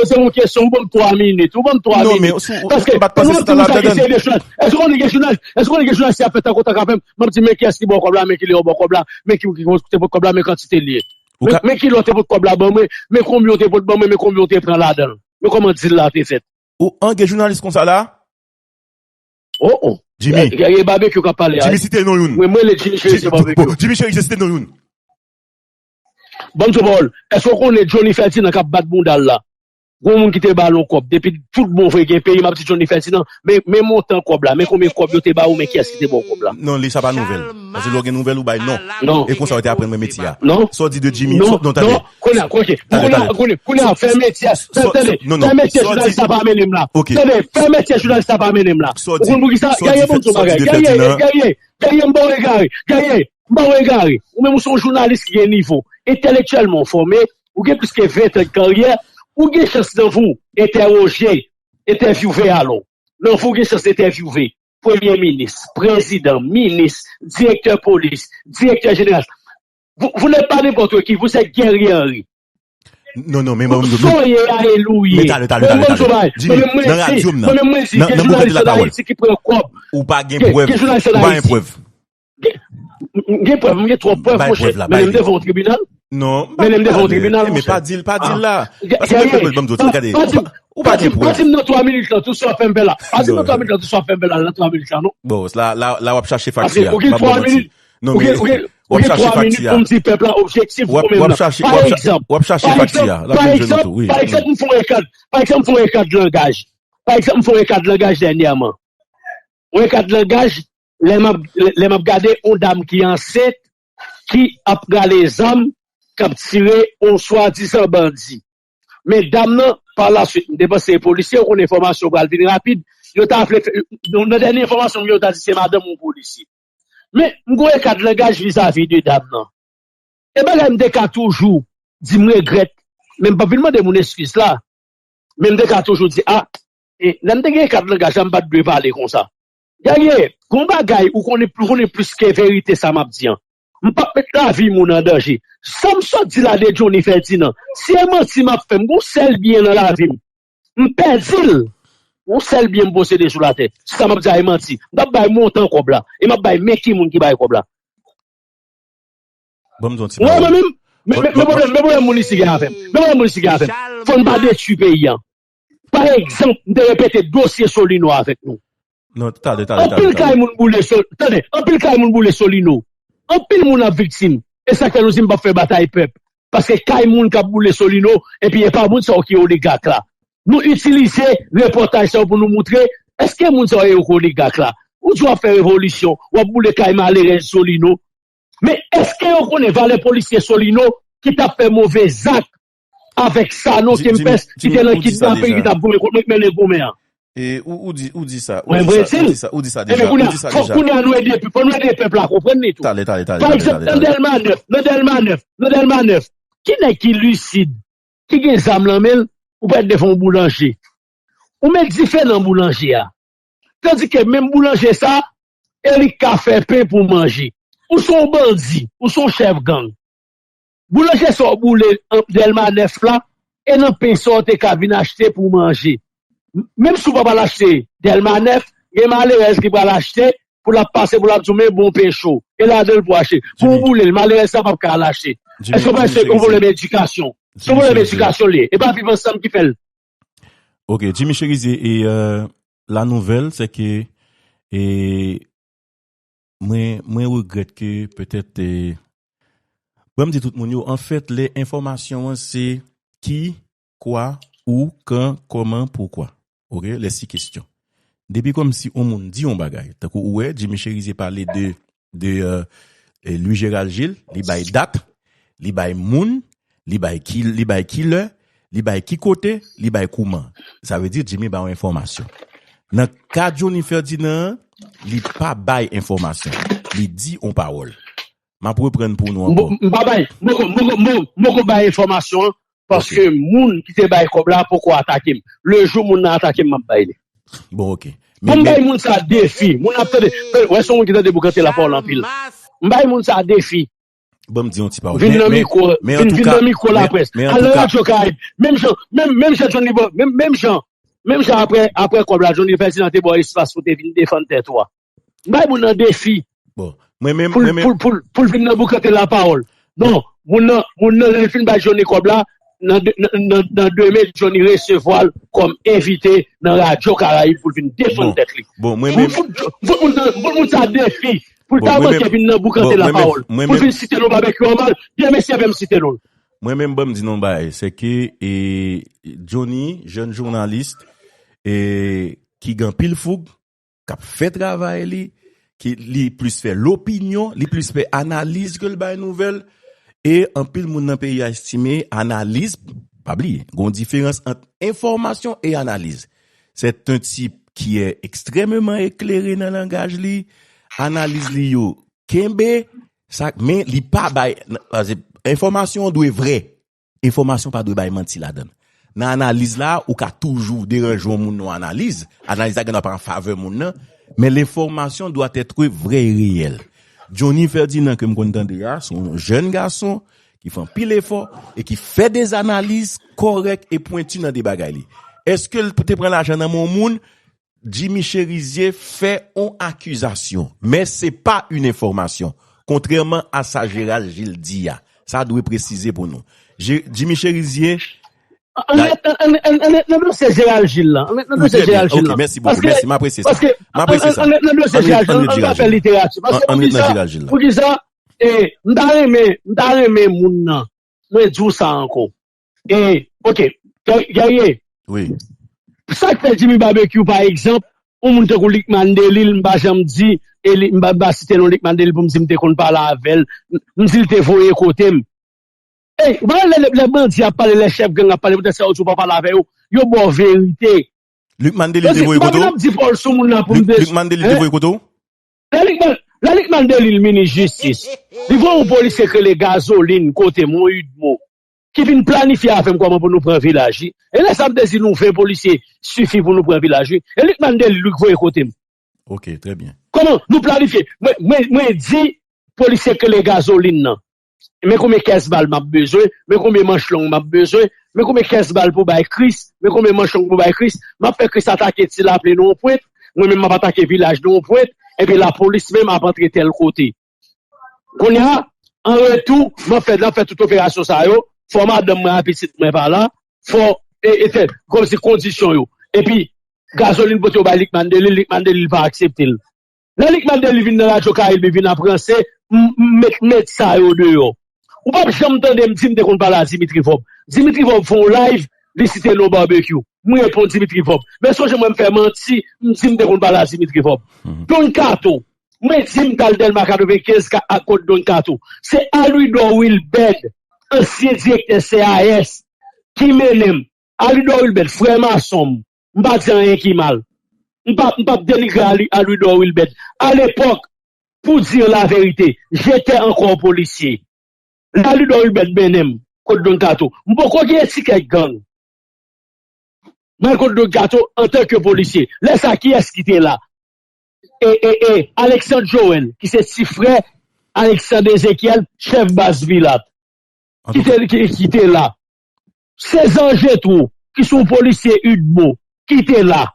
poze yon kesyon, ou ban m twa minit, ou ban m twa minit. Paske, pandan m ap di sa, sa la, Dandan. Èske w konnen gen jounalis, èske w konnen gen jounalis ki ap fè tankou tank avè m? M ap di, men kiyès ki ba w kòb la, men kilè yo ba w kòb la, men ki, ki kote pot kòb la, men kantite l ye. Men kilè w te pot kòb la ban mwen, men konbyen w te pot ban mwen, men konbyen w te pran ladan l. Men kòman dil la te fèt. Ou an gen jounalis konsa la? Oh, oh. Jimmy. E, e, e Barbecue k ap pale a. Jimmy, site non youn. Mwen, mwen, le Jimmy Cherizier Barbecue. Bon, Jimmy Cherizier, site non youn. Ban m di w pawòl. Èske w konnen Johnny Ferdinand k ap bat bounda l la? Gon moun ki te ba l yon kòb. Depi tout bon vre gen peyi, m ap di Johnny Ferdinand, men, men montan kòb la, men konbyen kòb yo te ba ou, men kiyès ki te ba w kòb la? Non, li sa pa nouvèl. Paske lè w gen nouvèl, ou bay non. Non. E konsa yo te aprann mwen metye a. Non. Sa w di de Jimmy, non, non, tande. Kounye a, kounye a, kounye a, fè metye a, tande, fè metye jounalis la pa mennen m la. Tande, fè metye jounalis la pa mennen m la. Ou konn pou kisa? Guerrier, ban m di w bagay. Guerrier, Guerrier, Guerrier, m ba w egare. Guerrier, m ba w egare. Ou menm ou se yon jounalis ki gen nivo. Entèlektyèlman w fòme, ou gen plis ke ven tan de karyè, ou gen chans nan vi w entèwoje, entèvyouve alò. Nan vi w gen chans entèvyouve premye minis, prezidan, minis, direktè polis, direktè jeneral. Vous, vous n'êtes pas n'importe qui, vous êtes Guerrier Henry. Non, non, men mwen menm. Sa w ye a e li w ye. Men talè, talè, talè, talè. Jimmy, nan radyo m nan, nan, nan boukante la pawòl. Ki pran kòb. Ou pa gen prèv, ou pa gen prèv. Gen, m gen prèv, m gen twòp prèv, monchè. Mennen m devan yon tribinal. Non, mennen m devan yon tribinal, monchè. Men pa di l, pa di l la. Paske mwen menm, ban m di w, gade, ou pa gen prèv. Pa di m nan twa minit lan, tout sa w ap fè m fè la. Pa di m nan twa minit lan, tout sa w ap fè m fè la, nan twa minit lan, non. Bon, la, la, la w ap chache fakti a. Paske ou gen twa minit. Non, men w ap chache fakti a. Pou m di pèp la objektif pou mwen menm nan. Pa egzanp, w ap chache fakti a. Pa egzanp, pa egzanp, m fè yon ekad, pa egzanp, m fè yon ekad langaj. Pa egzanp, m fè yon ekad langaj dènyèman. Yon ekad langaj, lè m ap, lè m ap gade yon dam ki ansent, ki ap rale zam, k ap tire yon swadizan bandi. Men dam nan, pa la swit, m te panse se polisye, ou konnen enfòmasyon pral vin rapid. Yo ta vle fè, nan dènye enfòmasyon m gen, yo ta di se madanm yon polisye. Men, m gen yon ekad langaj vizavi de dam nan. E bagay m te ka toujou di m regrèt, men m p ap vin mande moun eskiz la. Men m te ka toujou di, a, e, lè m te gen ekad langaj la, m pa t dwe pale konsa. Guerrier, gon bagay ou konnen, ou konnen plis ke verite sa m ap di an. M p ap met lavi moun an danje. Sa m sot di la de Johnny Ferdinand, si e manti m ap fè, m gon sèl byen nan lavi m. M pèdi l. Yon sèl byen m posede sou latè. Si sa m ap di a e manti, m p ap bay montan kòb la. E m ap bay men ki moun ki bay kòb la. Bon, m di yon ti Mwen pawòl. menm, men men- men pwoblèm men pwoblèm moun isi gen avè m. Men pwoblèm moun isi gen avè m. Fò n pa detwi peyi an. Pa egzanp, m te repete dosye Solino avèk nou. Non, talè, talè, talè. Anpil kay moun boule Sol, tande, anpil kay moun boule Solino. Anpil moun ap viktim. E sa k fè nou di m p ap fè batay pèp. Paske kay moun k ap boule Solino, epi e pa moun sa yo ki oligak la. Nou itilize repòtaj sa yo pou nou moutre, èske moun sa yo ki oligak la? Ou di w ap fè revolisyon, w ap boule kay malerèz Solino. Men èske yo konnen valè polisye Solino ki t ap fè move zak avèk Sanon Kempès ki te nan kidnape, ki t ap goumen kont mwen, k mennen goumen an? E ou, ou di, ou di sa, ou Mwen di sa, Brezil. Ou di sa, ou di sa deja, Ebyen, ou kounye di sa a, fò deja. Kounye a nou ede, fò nou ede pèp la konprann li tou. Talè, talè, talè, Pa talè, egzanp, talè, nan talè. Dèlma nèf, nan Dèlma nèf, nan Dèlma nèf, ki nèg ki lisid, ki gen zam nan men l, ou pral defann yon boulanje? Ou met dife nan boulanje a. Tandike menm boulanje sa, e li k ka fè pen pou manje. Ou se yon bandi, ou se yon chèf gang. Boulanje sa w boule an Dèlma nèf la, e nan pen sa w te ka vin achte pou manje. M- Menm si w pa pral achte Dèlma nèf, gen malerèz ki pral achte, pou l ap pase, pou l ap di w, men bon pen cho. E ladan l pou achte. Pou w Jimmy. Boule l, malerèz sa p ap ka al achte. Jimmy, Èske w panse Jimmy se yon pwoblèm Cherizier. edikasyon? Se Jimmy yon pwoblèm Cherizier. Edikasyon li ye. E pa viv ansanm ki fè l. Ok, Jimmy Cherizier, e euh, la nouvèl, se ke e mwen, mwen regrèt ke petèt e, bon, m di tout moun yo, anfèt, lè enfòmasyon an se ki, kwa, ou, kan, kòman, poukwa. Ok, lè si kesyon. Depi kòmsi yon moun di yon bagay, tankou ou wè, Jimmy Cherizier pale de, de euh, e Louis Gérald Gilles, li bay dat, li bay moun, li bay ki, li bay ki lè, li bay ki kote, li bay kouman. Sa vle di Jimmy ba yon enfòmasyon. Nan ka Johnny Ferdinand, li pa bay enfòmasyon. Li di yon pawòl. M ap reprann pou nou M ankò. m pa bay, m poko- m poko- m poko- m poko bay enfòmasyon an, paske moun ki te bay kòb la poko atake m. Le jou moun nan atake m, m ap bay li. Bon, ok. Bon, m bay moun sa defi. Moun ap tande. Wè, se yon moun ki tande boukante lapawòl anpil. M bay moun sa defi. Bon, m di yon ti pawòl. Vin Men- nan men- mikwo, men an vin, tou vin ka- nan mikwo men- laprès. men an Al tou nan ka- Radyo Karayib. Menm jan, menm, menm jan Johnny Bo-, menm, menm jan, menm jan apre, apre kòb la, Johnny Ferdinand te ba w espas pou te vin defann tèt ou a. M bay moun nan defi Bon, mwen menm, pou l mwen menm, pou l- pou l- pou l vin nan boukante lapawòl. Non, moun nan, moun nan, lè l fin bay Johnny kòb la, nan, de- nan, nan, nan demen, Johnny resevwa l kòm envite nan Radyo Karayib pou l vin defann Bon, tèt li. bon, mwen M menm, fout, m fout moun nan, m fout moun sa defi pou l Bon, ta mwen manke menm- vin nan boukante bon, mwen menm- lapawòl. mwen Pou l menm- vin site non babekyo an mal, byen mesye fè m site non l. Mwen menm, ban m di non bagay, se ke e, Johnny, jèn jounalis, e, ki gen anpil foug, k ap fè travay li, ki li plis fè lopinyon, li plis fè analiz ke l bay nouvèl, e anpil moun nan peyi a estime analiz, pa bliye, gen yon diferans ant enfòmasyon e analiz. C'est un type qui est extrêmement éclairé nan langaj li, analiz li yo kenbe, sa, men li pa bay, paske enfòmasyon an dwe vrè. Enfòmasyon pa dwe bay manti ladan l. Nan analiz la, ou ka toujou deranje yon moun nan analiz. Analiz la gen dwa pa an favè moun nan, men lenfòmasyon dwa èt vrè e reyèl. Johnny Ferdinand ke m konn tande a, se yon jèn gason ki fè anpil efò e ki fè de analiz kòrèk e pwenti nan de bagay li. Èske l te pran lajan nan men yon moun? Jimmy Cherizier fè yon akizasyon, men se pa yon enfòmasyon. Kontrèman a sa Gérald Gilles di a, sa dwe presize pou nou. Je- Jimmy Cherizier, Ann ret ann- ann- ann- ann ret nan dosye Gérald Gilles la. Ann ret nan wi, dosye trè byen. Gérald Gilles Ok, la. mèsi bokou, mèsi, m apresye sa. Paske M apresye sa. Ann ret nan dosye Ann ret- Gérald Gilles ann la, ret ann pa Gérald fè Gilles. literati. Paske Ann- ann ret nan poukisa, Gérald Gilles la. Poukisa, e, m ta renmen, m ta renmen moun nan. Mwen di w sa ankò. E, ok, Guerrier, Wi. Sa k fè Jimmy Barbecue, pa egzanp, yon moun tankou Lucmane Delille, m pa janm di, e li, m pa, m pa site non Lucmane Delille pou m di m te konn pale avè l, m di l te voye kote m. Ey, ou pa wè lè, lè, lè bandi ap pale, lè chèf gang ap pale, poutèt sa yo di w pa pale avè yo, yo ba w verite. Lucmane Delille te voye M pa kote vin w? Ap di pawòl sou moun nan pou m Luc- de- Lucmane Delille te Hein? Voye kote w? Lè Lucmane, lè Lucmane Delille minis jistis, li voye yon polisye k rele Gazolin kote m, yon UDMO, ki vin planifye avè m kòman pou nou pran vilaj, wi. E lè sa m te di nou ven polisye sifi pou nou pran vilaj, wi. E Lucmane Delille, wi, k voye kote m. Ok, trè byen. Kòman nou planifye? Mwen, mwen, mwen di, polisye k rele Gazolin nan. Men konbyen kès bal m ap bezwen, men konbyen manch long m ap bezwen, men konbyen kès bal pou bay Kris, men konbyen manch long pou bay Kris. M ap fè Kris atake Ti Lapli nan yon pwent, mwen menm m ap atake Vilaj nan yon pwent, epi lapolis menm ap antre tèl kote. Kounye a, an retou, m ap fè, n ap fè tout operasyon sa yo, fò madanm mwen ak pitit mwen pa la, fò, e, e fè, kòmsi kondisyon yo. Epi, Gazolin pote yo bay Likman Delil, Likman Delil pa aksepte l. Lè Likman Delil vin nan Radyo Karib, li vin ap ranse, m, m met, met sa yo deyò. Ou p ap janm tande m di m te konn pale a Dimitri Vorbe. Dimitri Vorbe fè yon live, li site non Barbecue. M reponn Dimitri Vorbe. Men sonje mwen m fè manti, m di m te konn pale a Dimitri Vorbe. Don Kato, mwen di m t al Dèlma katrevenkenz ka, ak kot Don Kato. Se Alwidò Wilbèd, ansyen direktè C A S, ki mennen m. Alwidò Wilbèd, frè mason m. M pa di anyen ki mal. M pa, m p ap denigre Alwi-, Alwidò Wilbèd. À l'époque, pour dire la vérité, j'étais encore policier. Lè Alwidò Wilbèd mennen m kot Don Kato, m poko gen etikèt gang. Mwen kot Don Kato antanke polisye. Lè sa, kiyès ki te la? E, e, e, Alexandre Joël, ki se ti frè Alexandre Ezekiel, chèf baz Vilat, ki te, ki, ki te la. César Getro, ki se yon polisye U D M O, ki te la.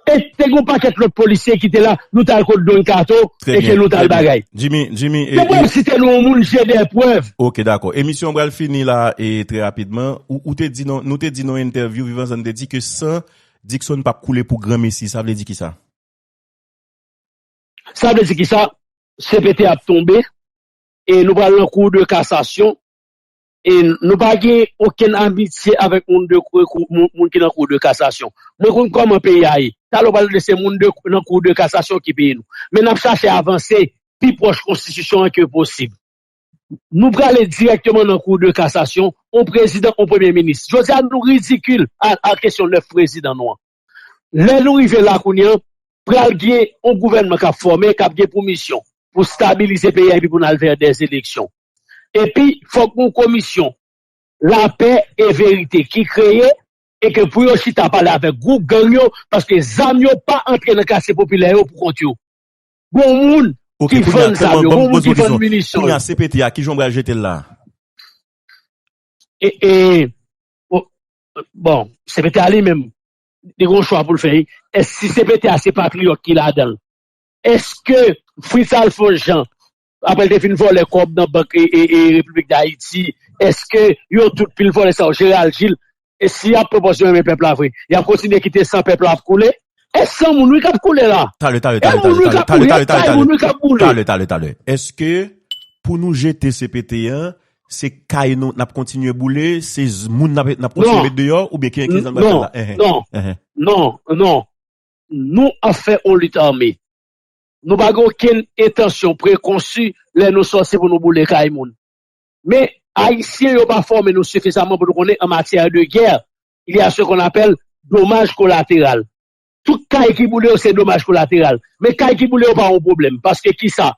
E te gen yon pakèt lòt polisye ki te la, nou t al kot Don Kato, e ke nou t al bagay. Jimmy, Jimmy, e, Mwen e, site non yon moun, j'ai des preuves. Ok, dakò. Emisyon an pral fini la, e trè rapidman. Ou, ou te di non, nou te di nan yon entèvyou, Viv Ansanm te di ke san Dickson p ap koule pou granmesi. Sa vle di kisa? Sa vle di kisa? C P T ap tonbe, e nou pral nan Cour de cassation, e nou pa gen okenn amitye avèk moun de, moun, moun ki nan Cour de cassation. Mwen konn kòman peyi a ye. Talè w pral tande se moun de, nan Cour de cassation ki peye nou. Men n ap chache avanse pi pwòch konstitisyon an ke posib. Nou prale dirèkteman nan Cour de cassation, on prezidan, on premye minis. Jodi a, nou ridikil a, a kesyon nèf prezidan nou an. Lè nou rive la kounye a, pral gen yon gouvènman k ap fòme, k ap gen pou misyon pou stabilize peyi a epi pou n al vè dè eleksyon. Epi, fòk yon komisyon lapè e verite ki kreye e ke pou yo chita pale avèk gwoup gang yo, paske zam yo pa antre nan katye popilè yo pou kont yo. Gon moun ki vann zam yo, gon moun ki vann minisyon yo. Kounye a, C P T a, kijan w pral jete l la? E, e, o, bon, C P T a li menm, li gon chwa pou l fè, wi. Èske si C P T a se patriyòt ki ladan l, èske Fritz Alphonse Jean, apre l te fin vòlè kòb nan bank e, e, e Repiblik Dayiti, èske yo tout pil vòlè sa yo, Gérald Gilles, e si y ap pran pòz yo renmen pèp la vre, y ap kontinye kite san pèp la ap koule? E san moun wi k ap koule la. Talè, talè, talè, talè, talè, talè, talè, talè, talè, talè, talè, talè. Èske pou nou jete C P T a, se kay nou n ap kontinye boule, se moun n ap, n ap kontinye met deyò, oubyen ki, ki zam n ap fè la? Non, non, non, non. Nou ap fè yon lit ame. Nou pa gen okenn entansyon prekonsi lè nou sòti pou nou boule kay moun. Men, Ayisyen yo pa fòme nou sifizaman pou nou konnen an matyè de gè, il y a ce qu'on appelle domaj kolateral. Tout kay ki boule yo se domaj kolateral. Men kay ki boule yo pa yon pwoblèm. Paske kisa?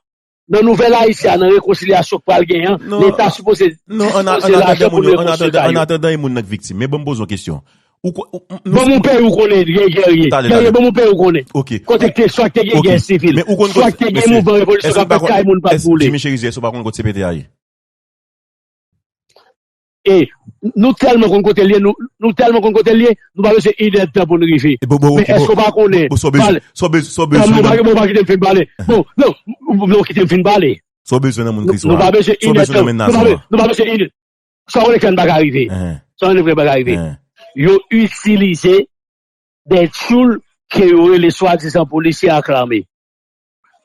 Nan nouvèl Ayiti a, nan rekonsilyasyon k pral gen an, Leta sipoze dispoze lajan pou nou rekonstwi kay yo. An atandan, e moun nan k viktim. Men ban m poze yon kesyon. Ou, ou, nou, ban m yon peyi ou konnen, Guerrier. Talè, Guerrier, talè. Ban m yon peyi ou konnen. Ok. Kote k te, swa k te gen gè sivil, swa k te gen mouvman revolisyon k ap fèt, kay moun pa t boule. Jimmy Cherizier, èske w pa konn kot C P T a ye? E nou tèlman konn kote l ye, nou, nou tèlman konn kote l ye, nou pa bezwen inèdtan pou n rive. Men èske w pa konnen? Bon, sa w bezwen, sa w bezwen, sa w bezwen nan men n. Bon, non, non, kite m fin pale. Bon, non, non, kite m fin pale. Sa w bezwen nan moun Kriswa? Nou pa bezwen inèdtan. Sa w bezwen nan men Nazon an? Nou pa bezwen inèdtan. Sa w konnen kè n pa ka rive. Sa w konnen kè n pa ka rive. Yo itilize de tchoul ke yo rele swadizan polisye ak lame.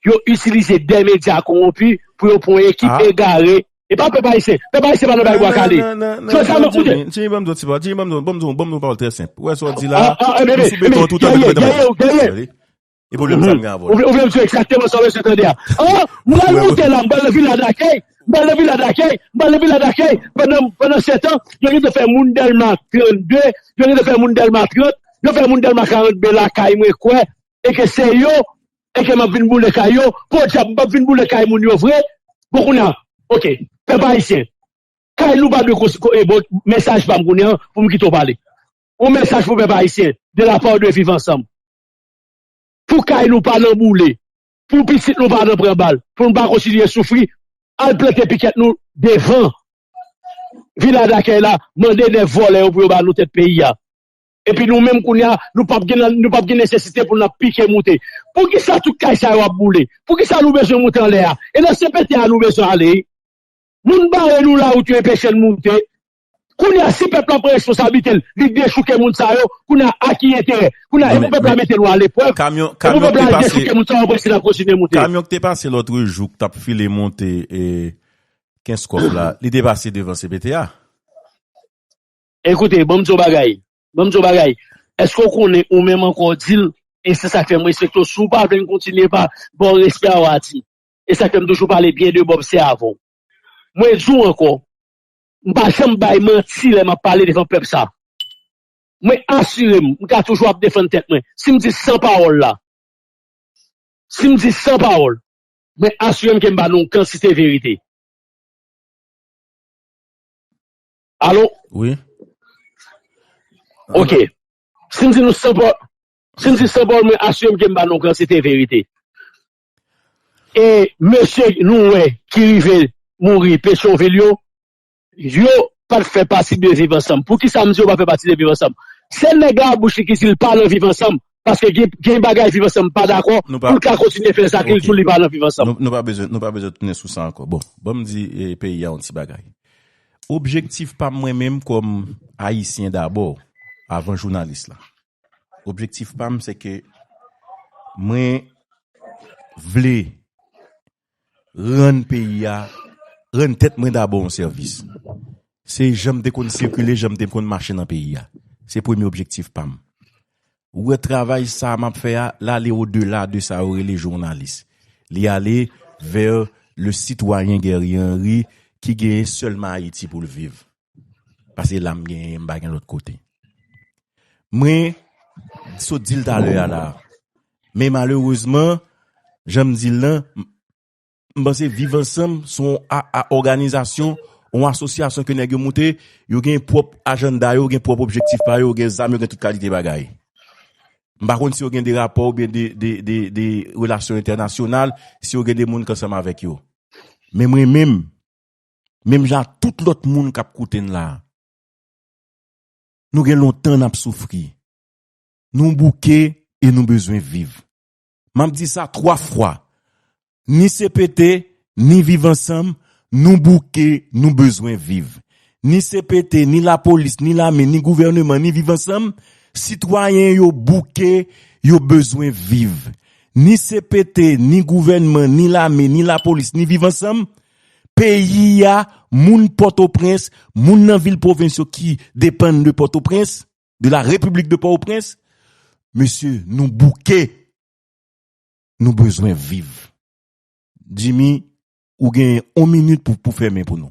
Yo itilize de medya kowonpi pou yo pran yon ekip egare. E pa pèp ayisyen. Pèp ayisyen pa nan bay bwa kale. Jodi a, mwen koute. Jimmy, ban m di w ti pa, Jimmy, ban m di w, ban m di w, ban m di w yon pawòl trè senp. Ou wè sa w di la, nou sou beton toutan, nou pa janm fè bagay. E pwoblèm sa m gen avè w. Ou vle, ou vle m di w egzakteman sa w bezwen tande a. Ah, m pral monte la, m pral nan vila dakèy, m pral nan vila dakèy, m pral nan vila dakèy. Pandan, pandan se tan, yo gentan fè moun Dèlma trannde, yo gentan fè moun Dèlma trant, yo fè moun Dèlma karant bè lakay mwen kwè, e ke se yo, e ke m ap vin boule kay yo, podyab m p ap vin boule kay moun yo vre. Bon, kounye a, oke, pèp ayisyen, kay nou pa dwe konsi-, ko-, e, bon, mesaj pa m kounye a, pou m kite w pale. Yon mesaj pou pèp ayisyen, de la part de Viv Ansanm. Pou kay nou pa nan boule. pou pitit nou pa nan pran bal, pou nou pa kontinye soufri, al plante pikèt nou devan vila dakèy la, mande nèf vòlè yo pou yo ba nou tèt peyi a. Epi nou menm kounye a, nou p ap gen, nou p ap gen nesesite pou n ap pike moute. Poukisa tout kay sa yo ap boule? Poukisa nou bezwen moute anlè a? E nan C P T a nou bezwen ale. Moun bare nou lawout yo, enpeche n moute. Kounye a, si pèp la pran responsablite l, li dechouke moun sa yo, kounye a, a ki enterè? Kounye a, e pou pèp la mete nou aleprèv, e pou pèp la dechouke moun sa yo, apre si n ap kontinye moute. Kamyon ki te pase lòt jou, ki t ap file monte e Kenskòf la, li te pase devan C P T a. Ekoute, ban m di w bagay. Ban m di w bagay. Èske w konnen ou menm ankò w di l? E se sa k fè m respekte w. Si w pa vle n kontinye pa ba w respè a w a di. E sa k fè m toujou pale byen de Bob se avè w. Mwen di w ankò, m pa janm bay manti lè m ap pale devan pèp sa. Mwen asire m, m ka toujou ap defann tèt mwen. Si m di san pawòl la, si m di san pawòl, mwen asire m ke m ba nou yon kantite verite. Alo? Wi. Ok. Si m di nou san pawòl, si m di san pawòl, mwen asire m ke m ba nou yon kantite verite. E mesye nou wè ki rive mouri Petyonvil yo, yo pa t fè pati de Viv Ansanm. Poukisa m di yo pa fè pati de Viv Ansanm? Se nèg la bouch li ki di l pa nan Viv Ansanm, paske gen, gen bagay Viv Ansanm pa dakò pou l ka kontinye fè sa ki l di w li pa nan Viv Ansanm. Nou, nou pa bezwen, nou pa bezwen tounen sou sa ankò. Bon, ban m di eh, peyi a yon ti bagay. Objektif pa m mwen menm kòm Ayisyen dabò, avan jounalis la. Objektif pa m, se ke mwen vle rann peyi a, rann tèt mwen dabò yon sèvis. Se jan m te konn sikile, jan m te konn mache nan peyi a. Se premye objektif pa m. Ou wè travay sa m ap fè a, l ale odela de sa yo rele jounalis. Li ale vè le sitwayen Guerrier Henry ki genyen sèlman Ayiti pou l viv. Paske la m genyen, m pa gen lòt kote. Mwen sot di l talè a la. Men malerezman, jan m di l lan, m, m panse Viv Ansanm se yon a, a, òganizasyon, yon asosyasyon ke nèg yo moute, yo gen pwòp ajanda yo, yo gen pwòp objektif pa yo, yo gen zam, yo gen tout kalite bagay. M pa konn si yo gen de rapò oubyen de, de, de, de relasyon entènasyonal, si yo gen de moun k ansanm avèk yo. Men mwen menm, menm jan ak tout lòt moun k ap koute n la, nou gen lontan n ap soufri. Nou bouke e nou bezwen viv. M ap di sa twa fwa. Ni C P T, ni Viv Ansanm, nou bouke, nou bezwen viv. Ni C P T, ni lapolis, ni lame, ni gouvèneman, ni Viv Ansanm, sitwayen yo bouke, yo bezwen viv. Ni C P T, ni gouvènman, ni lame, ni lapolis, ni Viv Ansanm, peyi a, moun Pòtoprens, moun nan vil pwovens yo ki depann de Pòtoprens, de la République de Port-au-Prince, mesye, nou bouke. Nou bezwen viv. Jimmy, ou gen yon minit pou, pou fèmen pou nou.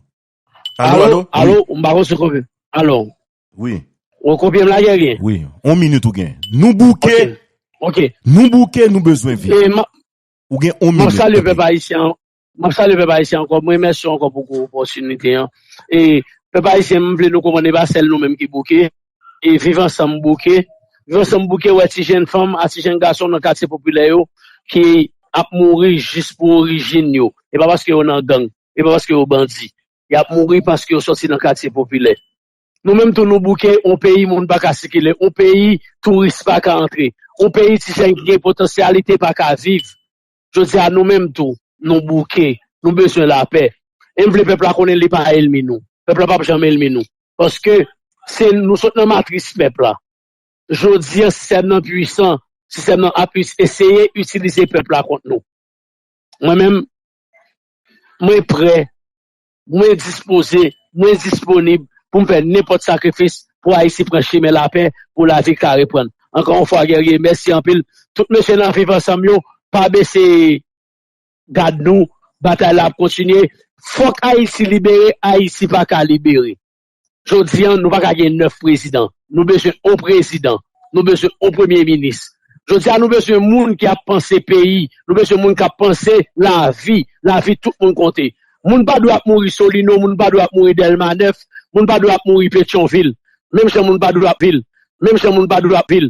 Alo, alo, alo? Wi. Alo, m pa konn si w konprann. Alo. Wi. Ou konprann m la, Guerrier? Wi. Yon minit ou gen. Nou bouke. Ok. Ok. Nou bouke, nou bezwen viv. E, m ap, Ou gen yon minit. M ap salye pèp ayisyen an. M ap salye pèp ayisyen ankò. Mwen remèsye w ankò pou gwo opòtinite an. E pèp ayisyen, m vle nou konprann, e pa sèl nou menm ki bouke. E Viv Ansanm bouke. Viv Ansanm bouke wè ti jenn fanm a ti jenn gason nan katye popilè yo ki ap mouri jis pou orijin yo. E pa paske yo nan gang. E pa paske yo bandi. Y ap mouri paske yo sòti nan katye popilè. Nou menm tou nou bouke, yon peyi moun pa ka sikile, yon peyi touris pa ka antre, yon peyi ti jèn ki gen potansyalite pa ka viv. Jodi a nou menm tou, nou bouke, nou bezwen lapè. E m vle pèp la konnen li pa ènmi nou. Pèp la p ap janm ènmi nou. Paske se nou sot nan matris pèp la. Jodi a sistèm nan pwisan, sistèm nan ap eseye itilize pèp la kont nou. Mwen menm, mwen prè, mwen dispoze, mwen disponib pou m fè nenpòt sakrifis pou Ayiti pran chimen lapè, pou lavi ka reprann. Ankò yon fwa, Guerrier, mèsi anpil. Tout mesye nan Viv Ansanm yo, pa bese gad nou, batay la ap kontinye. Fòk Ayiti libere, Ayiti pa ka libere. Jodi a, nou pa ka gen nèf prezidan. Nou bezwen yon prezidan. Nou bezwen yon premye minis. Jodi a, nou bezwen moun ki ap panse peyi. Nou bezwen moun k ap panse lavi. Lavi tout moun konte. Moun pa dwe ap mouri Solino, moun pa dwe ap mouri Dèlma nèf, moun pa dwe ap mouri Petyonvil. Menm jan moun pa dwe ap vil. Menm jan moun pa dwe ap vil.